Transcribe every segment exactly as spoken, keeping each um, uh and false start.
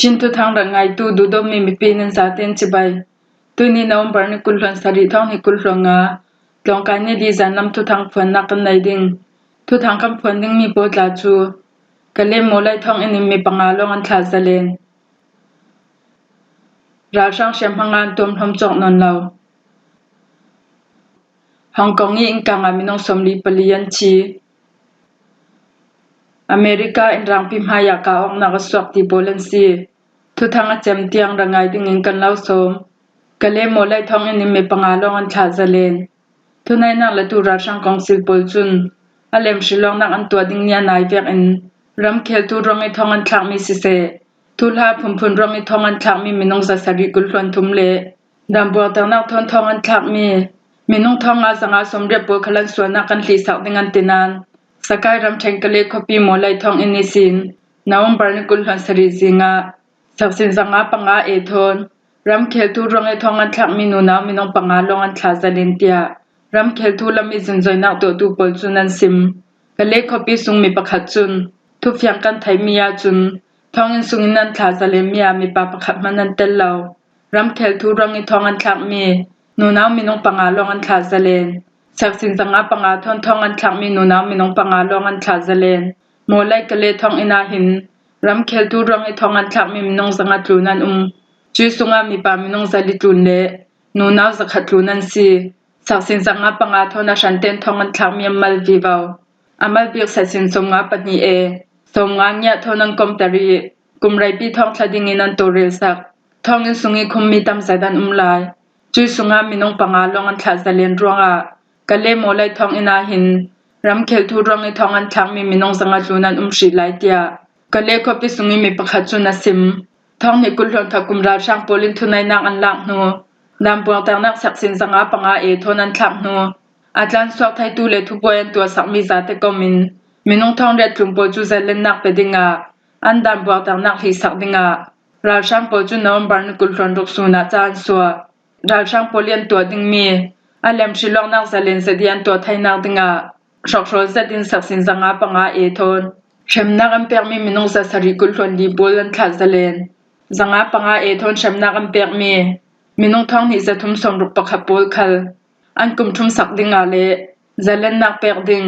Chin thuthang rak ngaitu duhdawtmi mipi nan zaten cibai. Tuini November ni kul hluan sarih thawng hnih kul hluan nga, tlawngkai ni li zanlam thuthang phuannak kan nei ding. Thuthang kan phuan dingmi pawl tla cu Kale Mawlai thawng in mi panga lawng an thlah zalen. Ralhrang hriamhma nga an tuamhlawm cawk nawn lo. Hong Kong i innka ah minung sawmli pali an thi. America in rangpi hmaiah kah awknak a suak ti pawl an si. Thuthang a cem tiang rak ngai dingin kan lo sawm. Kale Mawlai thawng in mi panga lawng an thlah zalen. Thunaihnak latu ralhrang kawngsil pawl cun a lemhri lawngnak an tuah ding ni a nai vekin ramkheltu ruang i thawng an thlakmi siseh, thuhla phunphun ruang i thawng an thlakmi minung zasarih kul hluan thum le dambuarternak thawn thawng an thlakmi minung thawng nga zanga sawmriat pawl khal an sualnak kan hlihsak ding an ti nain, Sakai ramṭhen Kale khuapi Mawlai thawng in ihsin November ni kul hluan sarih zingah Saksin zanga panga e thawn ramkheltu ruang i thawng an thlakmi nunau minung panga lawng an thlah zalen tiah ramkheltu lam i zunzoinak tuahtu pawl cun an sim. Kale khuapi sungmi pakhat cun thufiang kan theihmi ahcun thawngin sungin an thlah zalenmi ah mipa pakhat hmanh an tel lo. Ramkheltu ruang i thawng an thlakmi nunau minung panga lawng an thlah zalen. Saksin zanga panga thawn thawng an thlakmi nunau minung panga lawng an thlah zalen. Mawlai Kale thawng in ah hin ramkheltu ruang i thawng an thlakmi minung zanga tlun an um. Cui sungah mipa minung zali tlun le nunau zakhat tlun an si. Saksin zanga panga thawn a hranten thawng an thlakmi an mal vivo. A mal bik saksin sawmnga pahnih e, sawmnga ngiah thawn an komter i kum reipi thawng thla dingin an tawlrelsak. Thawngin sung i khummi tamzat an um lai. Cui sungah minung panga lawng an thlah zalen ruangah Kale Mawlai thawng in ah hin ramkheltu ruang i thawng an thlakmi minung zanga tlun an um hrih lai tiah Kale khuapi sung i mi pakhat cun a sim. Thawng hnih kul hluan thak kum ralhrang pawl in thunaihnak an lak hnu, dambuarternak saksin zanga panga e thawn an thlak hnu, a tlansuak theitu le thubuai an tuahsakmi zate kom in minung thawng riat tlun pawl cu zalennak pe dingah an dambuarternak hlihsak dingah ralhrang pawl cu November ni kul hluan ruk sun ah ca an suah. Ralhrang pawl i an tuah dingmi a lemhri lawngnak zalen zet i an tuah theinak dingah hrawkhrawl zetin saksin zanga panga e thawn hremnak an pekmi minung zasarih kul hluan li pawl an thlah zalen. Zanga panga e thawn hremnak an pekmi minung thawng hnih zathum sawmruk pakhat pawl khal an kum thum sak dingah le zalennak pek ding,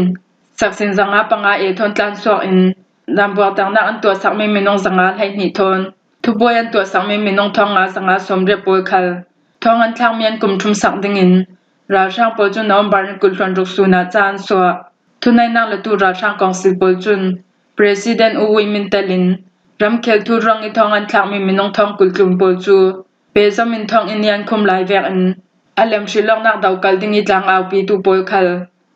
saksin zanga panga e thawn tlansuak in dambuarternak an tuahsakmi minung zanga hleihnih thawn thubuai an tuahsakmi minung thawng nga zanga sawmriat pawl khal thawng an thlakmi an kum thum sak dingin ralhrang pawl cu November ni kul hluan ruk sun ah ca an suah. Thunaihnak latu ralhrang kawngsil pawl cun President U Win Myint tel in ramkheltu ruang i thawng an thlakmi minung thawng kul tlun pawl cu pehzom in thawng in i an khum lai vekin a lemhri lawngnak dokal ding i tlang aupitu pawl khal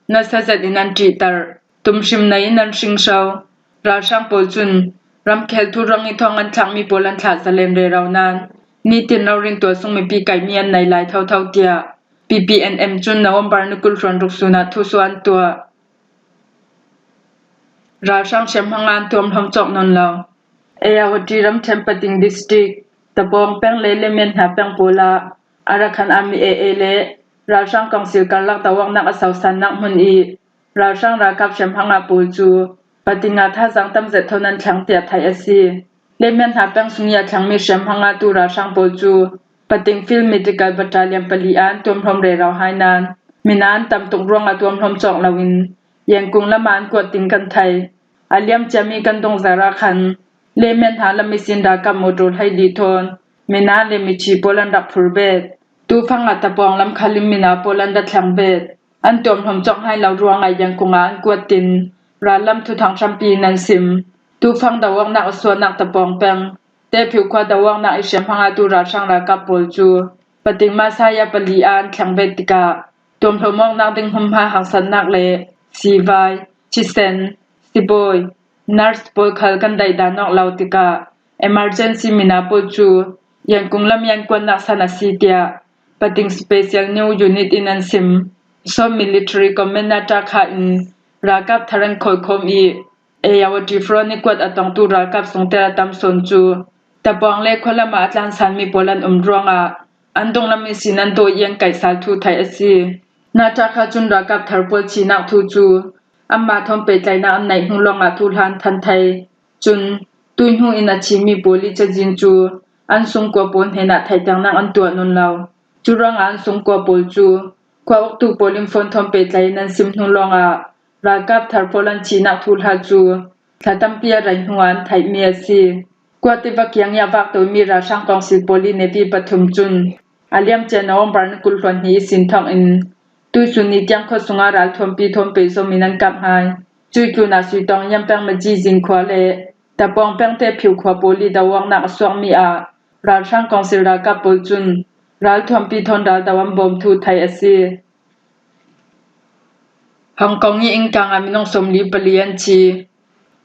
nasa zet in an ṭihter. Tumhrim nei in an hring hro. Ralhrang pawl cun ramkheltu ruang i thawng an thlakmi pawl an thlah zalen rero nain nitin rori tuah sung mipi kaihmi an nei lai thotho tiah P P N M cun November ni kul hluan ruk sun ah thusuah an tuah. Ralhrang hriamhma nga an tuamhlawm cawk nawn lo. Ayeyarwady ramṭhen Pating District, Tapawng peng le Lemian hna peng pawl ah Arakan Army A A le ralhrang kawngsil karlak doawknak a sosannak hmun i ralhrang ralkap hriamhma nga pawl cu Pating ah thazaang tamzet thawn an thleng tiah theih a si. Lemian hna peng sung i a thlengmi hriamhma nga tu ralhrang pawl cu Pating Field Medical Battalion pali ah an tuamhlawm rero hai nain mina an tam tuk ruangah tuamhlawm cawk loin Yangon lam ah an kuat ding kan thei. A liam ciami kan dungzar ah khan Lemian hna lam ihsin ralkap motor hlei li thawn mina le mithi pawl an rak phur bet. Tufang ah Tapawng lam khal in mina pawl an rak thleng bet. An tuamhlawm cawk hai lo ruangah Yangon ah an kuat tin rallam thuthang hrampi in an sim. Tufang doawknak a suahnak Tapawng peng Tehphiu khua doawknak i hriamhma nga tu ralhrang ralkap pawl cu Pating Masaya pali ah an thleng bet tikah tuamhlawm awknak ding hmunhma haksatnak le sivai, thisen, sibawi, nurse pawl khal kan daihdan awk lo tikah emergency mina pawl cu Yangon lam i an kuatnak san a si tiah Pating Special New Unit in an sim. Saw Military Command Natakha in ralkap thar an khawlkhawm i Ayeyarwady Front i kuat a tongtu ralkap sungtel a tam sawn cu Tapawng le khualam ah a tlansanmi pawl an um ruangah an dunglam ihsin an daw i an kaihsal thu theih a si. Natakha cun ralkap thar pawl thihnak thu cu anmah thawn pehtlaihnak an neih hnu lawngah thuhla an than thei. Cun Tuihnu in a thimi pawl i cazin cu an sungkua pawl hnenah theihternak an tuah nawn lo. Cu ruangah an sungkua pawl cu khua uktu pawl in phone thawn pehtlaih in an sim hnu lawngah ralkap thar pawl an thihnak thuhla cu thla tampi a rei hnuah an theihmi a si. Kua tiva kiang i a vak tomi ralhrang kawngsil pawl i nepi pathum cun a liamcia November ni kul hluan hnih ihsin thawngin tuisun ni tiang khuasung ah ralthuampi thawn peh zom in an kap hai. Cuih tlunah Suitawng Yam peng Maji Zing khua le Tapawng pengte Phiu khua pawl i doawknak a suakmi ah ralhrang kawngsil ralkap pawl cun ralthuampi thawn raldo an bawm thu theih a si. Hong Kong i innkang ah minung sawmli pali an thi.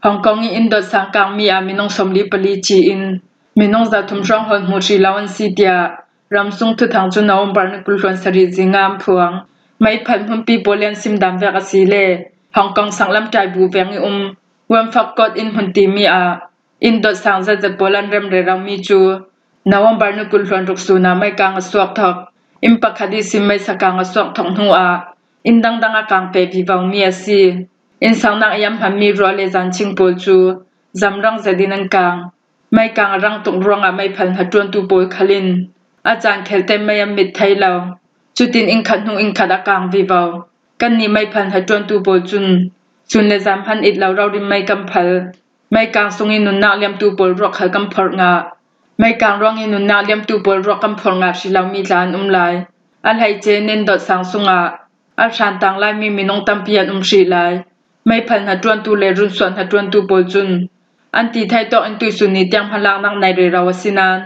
Hong Kong i inn dot sang kangmi ah minung sawmli pali thi in minung zathum hrawng hawl hmuh hrih lo an si tiah ramsung thuthang cu November ni kul hluan sarih zing ah an phuang. Mei phal hmunpi pawl i an sim dan vek a si le Hong Kong sanglam ṭai bu veng i um Wamfak Court in hmun timi ah inn dot sang zetzet pawl an rem reromi cu November ni kul hluan ruk sun ah meikang a suak thawk. Inn pakhat ihsin meisa kang a suak thawk hnu ah inn dangdang a kang peh vivomi a si. Inn saknak i an hmanmi ruah le zanching pawl cu zamrang zet in an kang. Meikang a rang tuk ruangah meiphal hnaṭuantu pawl khal in a caan khelte mei an mit thei lo. Cutin inn khat hnu inn khat a kang vivo. Kannih meiphal hnaṭuantu pawl cun sun le zan hman it lo rori mei kan phal. Meikang sung i nunnak liamtu pawl ruak khal kan phorh ngah. Meikang ruang i nunnak liamtu pawl ruak kan phorh ngah hrih lomi tla an um lai. A hleice inn dot sang sungah a hran tang laimi minung tampi an um hrih lai. Meiphal hnaṭuantu le runsuah hnaṭuantu pawl cun an ti thei tawk in tuisun ni tiang hmalaknak nei rero a si nain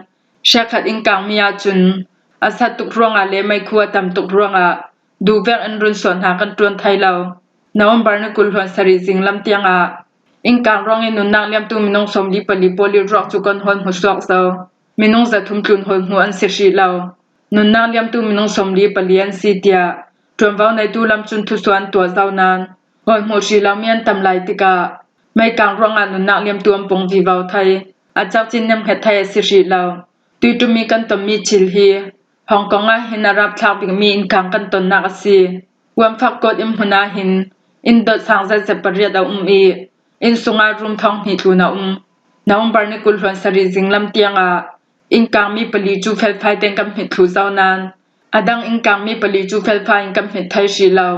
hrekkhat innkangmi ahcun a sat tuk ruangah le meikhu a tam tuk ruangah duh vek in runsuah hna kan ṭuan thei lo. November ni kul hluan sarih zing lam tiangah innkang ruang i nunnak liamtu minung sawmli pali pawl i ruak cu kan hawl hmuh suak zo. Minung zathum tlun hawl hmuh an si hrih lo. Nunnak liamtu minung sawmli pali an si tiah ṭuanvo neitu lam cun thusuah an tuah zo nain hawl hmuh hrih lomi an tam lai tikah meikang ruangah nunnak liamtu an pung vivo thei. A cakcin nemhnget thei a si hrih lo. Tuiṭum i kan tonmi thil hi Hong Kong ah hin a rapthlak bikmi innkang kan tonnak a si. Wamfak Court inn hmun ah hin inn dot sang zetzet pariat a um i inn sungah room thawng hnih tlun a um. November ni kul hluan sarih zing lam tiangah innkangmi pali cu felfai tein kan hmit thluh zo nain a dang innkangmi pali cu felfai in kan hmit thei hrih lo.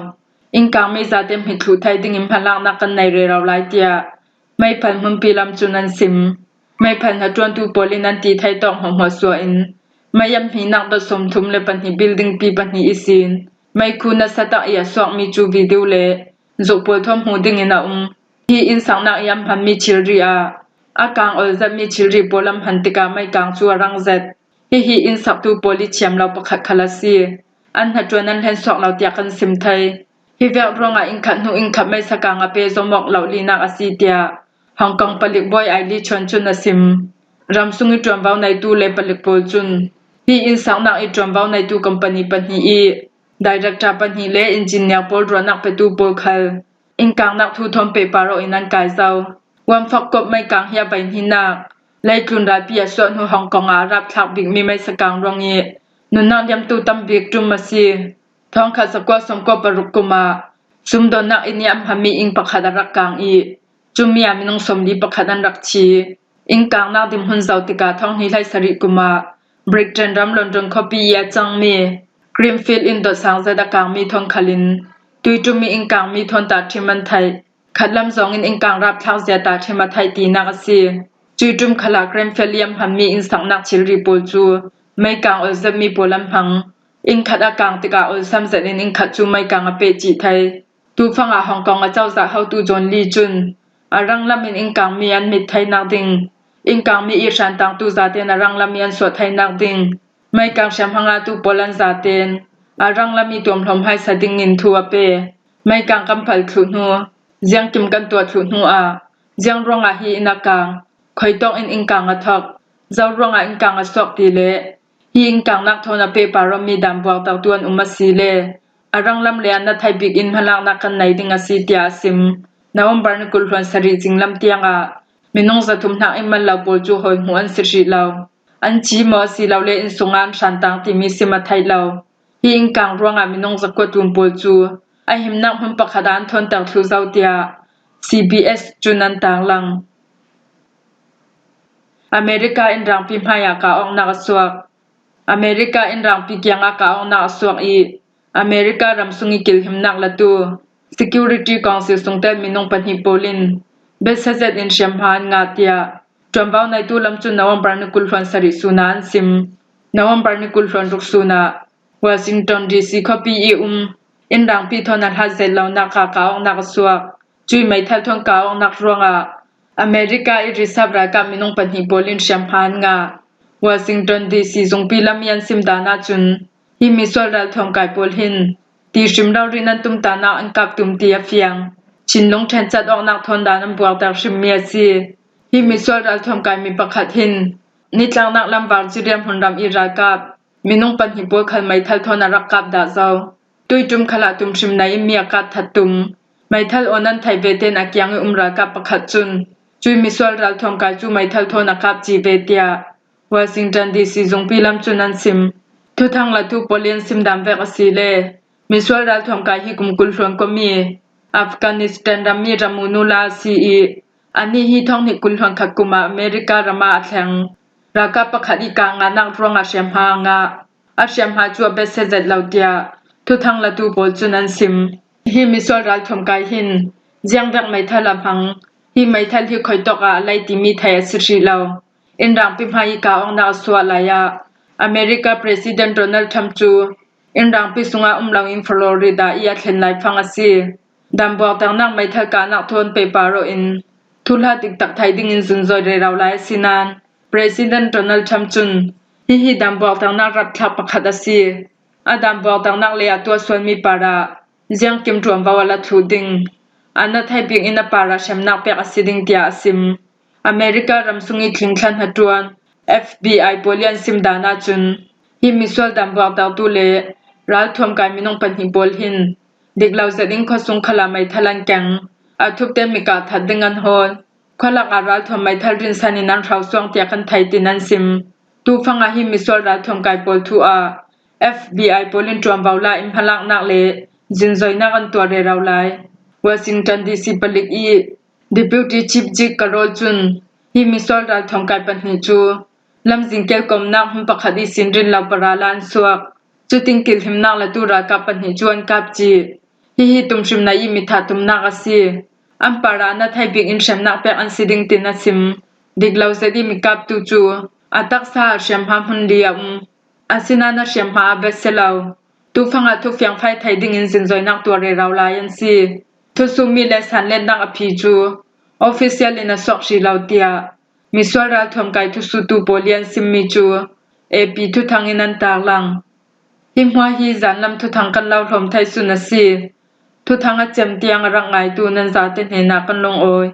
Innkangmi zate hmit thluh thei dingin hmalaknak kan nei rero lai tiah meiphal hmunpi lam cun an sim. Meiphal hnaṭuantu pawl in an ti thei tawk hmuahhmuah suah in mei an hminak dot sawmthum le pahnih building pi pahnih ihsin meikhu nasa tak i a suakmi cu video le zuk pawl thawn hmuh dingin a um. Hi inn saknak i an hmanmi thilri ah a kang ol zetmi thilri pawl an hman tikah meikang cu a rang zet. Hihi inn saktu pawl i thiam lo pakhat khal a si. An hnaṭuan an hlen suak lo tiah kan sim thei. Hi vek ruangah inn khat hnu inn khat meisa kang a peh zom awk lo linak a si tiah Hong Kong palik bawi Ai Li Chuan cun a sim. Ramsung i ṭuanvo neitu le palik pawl cun hi inn saknak i ṭuanvo neitu company pahnih i director pahnih le engineer pawl ruahnak petu pawl khal innkangnak thu thawn pehpar awk in an kai zo. Wamfak Court meikang hi a vei hnihnak leitlun ralpi a suah hnu Hong Kong ah a rapthlak bikmi meisa kang ruang i nunnak liamtu tam bik ṭum a si. Thawngkhat zakua sawmkua paruk kum ah sumdawnnak inn i an hmanmi inn pakhat a rak kang i cumi ah minung sawmli pakhat an rak thi. Innkangnak dinhmun zoh tikah thawng hnih hleisarih kum ah Britain ram London khuapi i a cangmi Greenfield inn dot sang zet a kangmi thawn khalin tuiṭum i innkangmi thawn tahṭhim an theih. Khatlam zongin innkang rapthlak zia tahṭhim a theih tinak a si. Cuih ṭum khalah Greenfield i an hmanmi innsaknak thilri pawl cu meikang ol zetmi pawl an hmang. Inn khat a kang tikah olsam zet in inn khat cu meikang a peh cih thei. Tufangah Hong Kong a cozah hotu John Lee cun a ranglam in innkangmi an mit theinak ding, innkangmi i hrantangtu zaten a ranglam i an suah theinak ding, meikang hriamhma ngahtu pawl an zaten a ranglam i tuamhlawm hai sa dingin thu a pe. Meikang kan phal thluh hnu, ziangkim kan tuah thluh hnu ah ziang ruangah hi inn a kang, khuitawk in innkang a thawk, zo ruangah innkang a suak ti le hi innkangnak thawn a pehpar awmi dan buaktertu an um a si le a ranglam le an na theih bik in hmalaknak kan nei ding a si tiah a sim. November ni kul hluan sarih zinglam tiangah minung zathum hnak in mal lo pawl cu hawi hmuh an si hrih lo. An thi maw a si lo le inn sungah an hrantang timi sim a theih lo. Hi innkang ruangah minung zakua tlun pawl cu a himnak hmun pakhat ah an thawnter thluh zo tiah C B S cun an tanglang. America in rangpi hmaiah kah awknak a suak. America in rangpi kiangah kah awknak a suak i America ram sung i kilhimnak latu Security Council sungtel minung pahnih pawl in bese zet in hriamhma an ngah, tiah ṭuanvo neitu lam cun November ni kul hluan sarih sun ah an sim. November ni kul hluan ruk sun ah Washington D C khuapi i um in rangpi thawn a hlat zet lonak kah awknak a suak. Cui meithal thawn kah awknak ruangah America i Reserve ralkap minung pahnih pawl in hriamhma an ngah. Washington D C zungpi lam i an sim dan ahcun hi misual ralthuam kai pawl hin ti hrim rori nan tum ta nak an kap tum ti a fiang. Chinlung ṭhen cat awknak thawn dan an buakter hrimmi a si. Hi misual ralthuam kai mi pakhat hin nitlaknak lam Virginia hmunram i ralkap minung pahnih pawl khal meithal thawn a rak kap dah zo. Tui ṭum khal ah tum hrim nai in mi a kap that tum. Meithal aw nan thei ve tein a kiang i um ralkap pakhat cun cui misual ralthuam kai cu meithal thawn a kap cih ve, tiah Washington D C zungpi lam cun an sim. Thuthang latu pawl i an sim dan vek a si le misual ralthuam kai hi kum kul hluan kuami Afghanistan rammi Ramunullah a si i, anih hi thonghnih kul hluan khat kum ah America ram ah a thleng. Ralkap pakhat i kah ngahnak ruangah hriamhma a ngah. A hriamhma cu a bese zet lo, tiah thuthang latu pawl cun an sim. Hi misual ralthuam kai hin ziangvek meithal a hmang, hi meithal hi khuitawk ah a lei timi theih a si hrih lo. In rangpi hmai i kah awknak a suah lai ah America President Donald Trump cu in rangpi sungah um loin Florida i a thlen laifang a si. Dan buakternak meithal kahnak thawn pehpar aw in thuhla tiktak thai dingin zunzawi rero lai a si nain President Donald Trump cun hihi dan buakternak rapthlak pakhat a si. A dan buakternak lei ah tuah sualmi parah ziangkim ṭuanvo a la thluh ding, a na thei bik in a parah hremnak pek a si ding, tiah a sim. America ram sung i tling thlan hnaṭuan F B I pawl i an sim dan ahcun hi misual dan buaktertu le ralthuam kai minung pahnih pawl hin dik lo zet in khuasung khal ah meithal an keng. A thupte mi kah that ding an hawl. Khualak ah ralthuam meithal rinsan in an hrosuang tiah kan thei, tin an sim. Tufang ah hi misual ralthuam kai pawl thu ah F B I pawl in ṭuanvo la in hmalaknak le zunzawinak an tuah rero lai. Washington D C palik i Deputy Chief Jake Carroll cun hi misual ralthuam kai pahnih cu lamzin kelkomnak hmun pakhat ihsin rin lo para la an suak. Cutin kilhimnak latu ralkap pahnih cu an kap cih. Hihi tum hrim nai i mi thah tumnak a si. An parah a na thei bik in hremnak pek an si ding, tin a sim. Dik lo zet i mi kaptu cu a taksa ah hriamhma hmun li a um. Asinain a hriamhma a bese lo. Tufang ah thufiangfai thei dingin zunzawinak tuah rero lai an si. Thusumi le sanletnak a phi cu official in a suak hrih lo, tiah misual ralthuam kai thusutu pawl i an simmi cu A P thuthang in an tarlang. Hi hmuah hi zanlam thuthang kan lo hlawm thei sun a si. Thuthang a cem tiang a rak ngaitu nan zate hnenah kan lungawi.